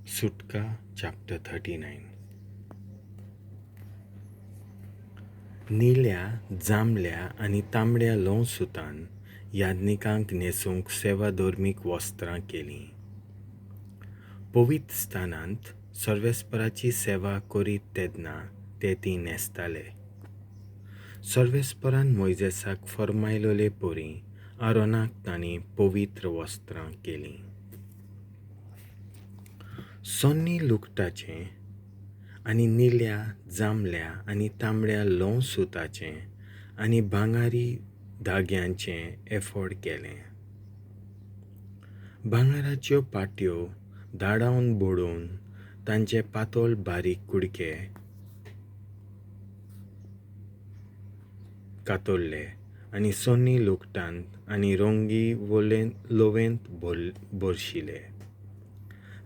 सुटका चॅप्टर 39. निळ्या, जांबळ्या आनी तांबड्या ल्हंव सुतान याज्ञिकांक न्हेसूंक सेवाधर्मीक वस्त्रां केलीं. पवित्र स्थानांत सर्वेस्पराची सेवा करीत तेन्ना ते तीं न्हेसताले. सर्वेस्परान मोयजेसाक फर्मायलोले परी आरोनाक तांणी पवित्र वस्त्रां केलीं. सोन्नी लुगटाचें आनी निळ्या, जांबळ्या आनी तांबड्या ल्हंव सुताचें आनी भांगारी धाग्यांचें एफोड केलें. भांगराच्यो पाट्यो धाडावन बडोवन तांचे पातळ बारीक कुडके कातरले आनी सोन्नी लुगटांत आनी रंगी लोवेंत भरशिले.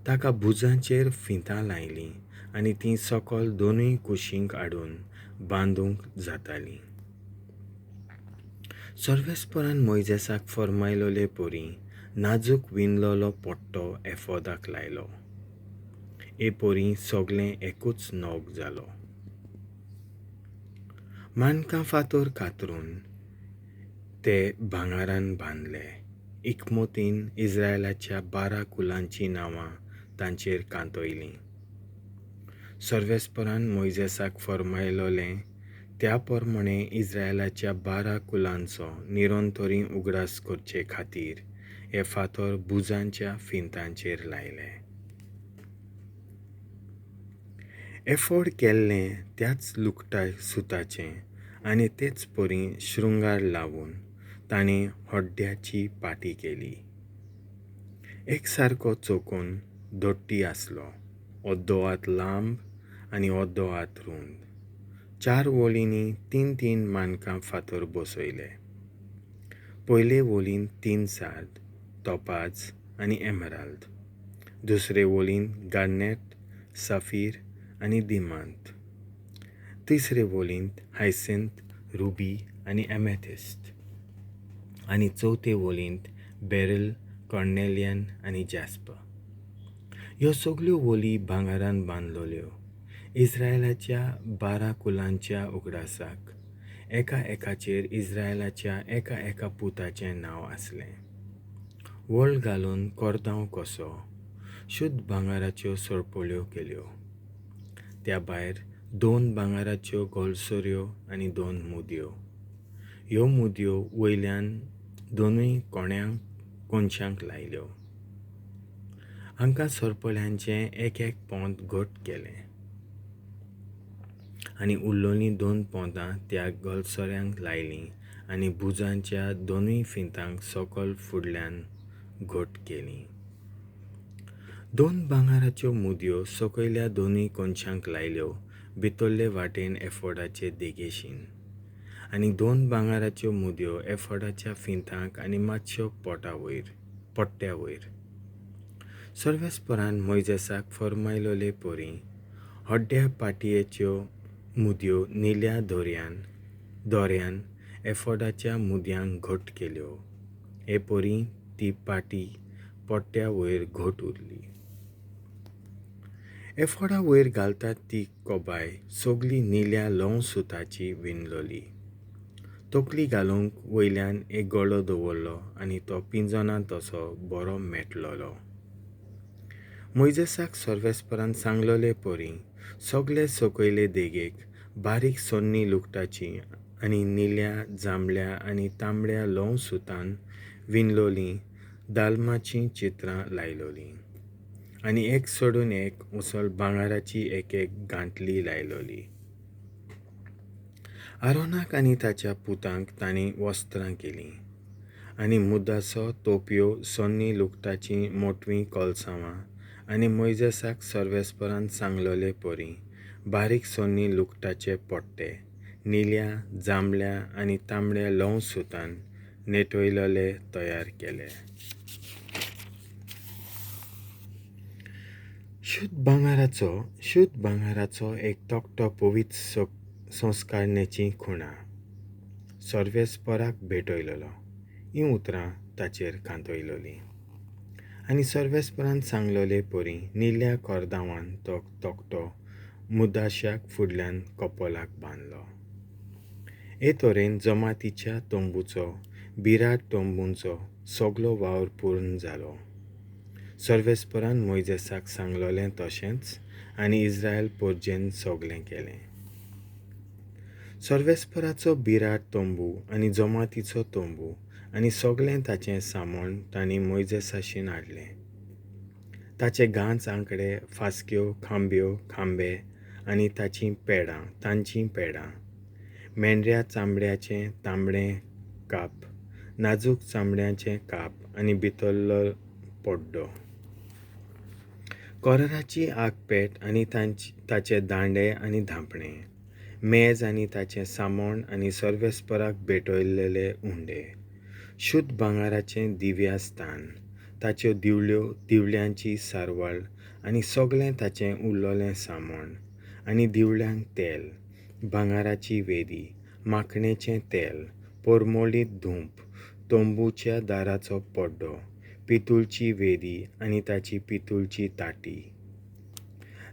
ताका भुजांचेर फिंतां लायलीं आनी तीं सकल दोनूय कुशींक हाडून बांदूंक जातालीं. सर्वेस्परान मोयजेसाक फर्मायलोले परी नाजूक विणलोलो पट्टो एफोदाक लायलो. हे परी सगळें एकूच नग जालो. माणकां फातर कातरून ते भांगारान बांदले. इकमतीन इस्रायलाच्या 12 कुलांचीं नांवां तांचेर कांतयलीं. सर्वेस्परान मोयजेसाक फर्मायलोलें त्या प्रमाणें इस्रायलाच्या 12 कुलांचो निरंतरी उगडास करचे खातीर हे फातर भुजांच्या फिंतांचेर लायले. एफोड केल्लें त्याच लुगटा सुताचें आनी तेच परी शृंगार लावन ताणें हड्ड्याची पाटी केली. एक सारको चौकोन दोट्टी आसलो, अर्दो हात लांब आनी अर्दो हात रूंद. 4 वळींनी 3-3 माणकां फातर बसयले. पयले वळींत 3 सार्द, टोपाज आनी एमराल्द, दुसरे वळींत गार्नेट, साफीर आनी दिमांत, तिसरे वळींत हायसिंथ, रुबी आनी एमेथिस्ट, आनी चवथे वळींत बेरल, कॉर्नेलियन आनी जॅस्पर. ह्यो सगल्यो वळी भांगारान बांदलोल्यो. इस्रायलाच्या 12 कुलांच्या उगडासाक एका एकाचेर इस्रायलाच्या एका एका पुताचें नांव आसलें. वळ घालून कोर्दांव कसो शुद्ध भांगाराच्यो सरपळ्यो केल्यो. त्या भायर 2 भांगाराच्यो गोलसऱ्यो आनी 2 मुदयो. ह्यो मुदयो वयल्यान दोनूय कोण्यांक कोनशांक लायल्यो. हांकां सरपळ्यांचें एक एक पोंत घट केलें आनी उरलोलीं 2 पोंतां त्या गलसऱ्यांक लायलीं आनी भुजांच्या दोनूय फिंतांक सकल फुडल्यान घट केलीं. 2 भांगाराच्यो मुदयो सकयल्या दोनूय कोनशांक लायल्यो भितरले वाटेन एफोडाचे देगेशीन, आनी 2 भांगाराच्यो मुदयो एफोडाच्या फिंतांक आनी मातश्यो पट्ट्या वयर. सर्वेस्परान मोयजेसाक फर्मायलोले परी हड्ड्या पाटयेच्यो मुदयो निळ्या दोऱ्यान एफोडाच्या मुदयांक घट केल्यो. हे परी ती पाटी पट्ट्या वयर घट उरली. एफोडा वयर घालतात ती कोबाय सगली निळ्या ल्हंव सुताची विणलोली. तकली घालूंक वयल्यान एक गळो दवरलो आनी तो पिंजना तसो बरो मेटलोलो. मोयजेसाक सर्वेस्परान सांगलोले परी सगले सकयले देगेक बारीक सोन्नी लुगटाची आनी निळ्या, जांबळ्या आनी तांबड्या ल्हंव सुतान विणलोलीं दालमाचीं चित्रां लायलोलीं आनी एक सोडून एक उसळ भांगाराची एक एक गांठली लायलोली. आरोनाक आनी ताच्या पुतांक तांणी वस्त्रां केलीं आनी मुदासो, तोपयो, सोन्नी लुगटाचीं मोटवीं कोलसांवां आनी मोयजेसाक सर्वेस्परान सांगलोले परी बारीक सोन्नी लुगटाचे पट्टे निळ्या, जांबळ्या आनी तांबड्या ल्हंव सुतान नेटयलोले तयार केले. शुद्ध भांगाराचो एक तकटो पवित्र संस्कारणेचीं खुणां सर्वेस्पराक भेटयलोलो. हीं उतरां ताचेर कांतयलोलीं आनी सर्वेस्परान सांगलोले परी निल्या कोर्दांवान तो तकटो मुदाश्याक फुडल्यान कपोलाक बांदलो. हे तरेन जमातीच्या तंबूचो बिराड तंबूंचो सगलो वावर पूर्ण जालो. सर्वेस्परान मोयजेसाक सांगलोलें तशेंच आनी इस्रायल पोरजेन सगलें केलें. सर्वेस्पराचो बिराड तंबू आनी जमातीचो तंबू आनी सगलें ताचें सामान तांणी मोयजेसाशीन हाडलें. ताचे गांच आंकडे, फास्क्यो, खांब्यो, खांबे आनी ताचीं पेडां तांचीं पेडां, मेंढऱ्या चामड्याचें तांबडें काप, नाजूक चामड्याचें काप आनी भितरलो पड्डो, कोराराची आगपेट आनी तांची ताचे दांडे आनी धांपणे, मेज आनी ताचें सामान आनी सर्वेस्पराक भेटयल्ले उंडे, शुद्ध भांगराचें दिव्या स्थान, ताच्यो दिवल्यो, दिवल्यांची सारवाळ आनी सगलें ताचें उरलोलें सामान आनी दिवल्यांक तेल, भांगराची वेदी, माखणेचें तेल, परमळीत धूप, तंबूच्या दाराचो पड्डो, पितूळची वेदी आनी ताची पितूळची ताटी,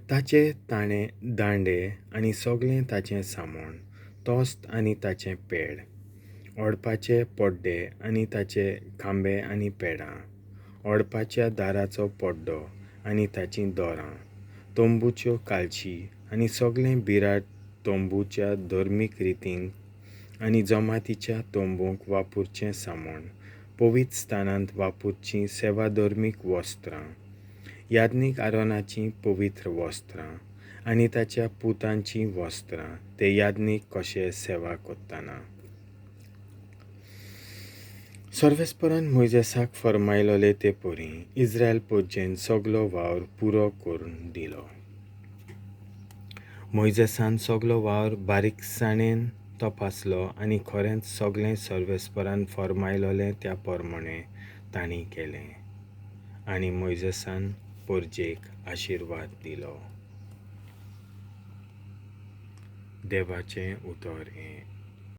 ताचे ताणें दांडे आनी सगलें ताचें सामान, तोस्त आनी ताचें पेड, ओडपाचे पड्डे आनी ताचे खांबे आनी पेडां, ओडपाच्या दाराचो पड्डो आनी ताचीं दोरां, तंबूच्यो कालशी आनी सगलें बिराड तंबूच्या धर्मीक रितींक आनी जमातीच्या तंबूंक वापरचें सामान, पवित्र स्थानांत वापरचीं सेवाधर्मीक वस्त्रां, याज्ञीक आरोनाचीं पवित्र वस्त्रां आनी ताच्या पुतांचीं वस्त्रां ते याज्ञीक कशे सेवा करतना. सर्वेस्परान मोयजेसाक फर्मायलोले ते परी इस्रायल पोरजेन सगलो वावर पुरो करून दिलो. मोयजेसान सगलो वावर बारीकसाणेन तपासलो आनी खरेंच सगलें सर्वेस्परान फर्मायलोलें त्या प्रमाणें तांणी केलें आनी मोयजेसान पोरजेक आशिर्वाद दिलो. देवाचें उतर हें.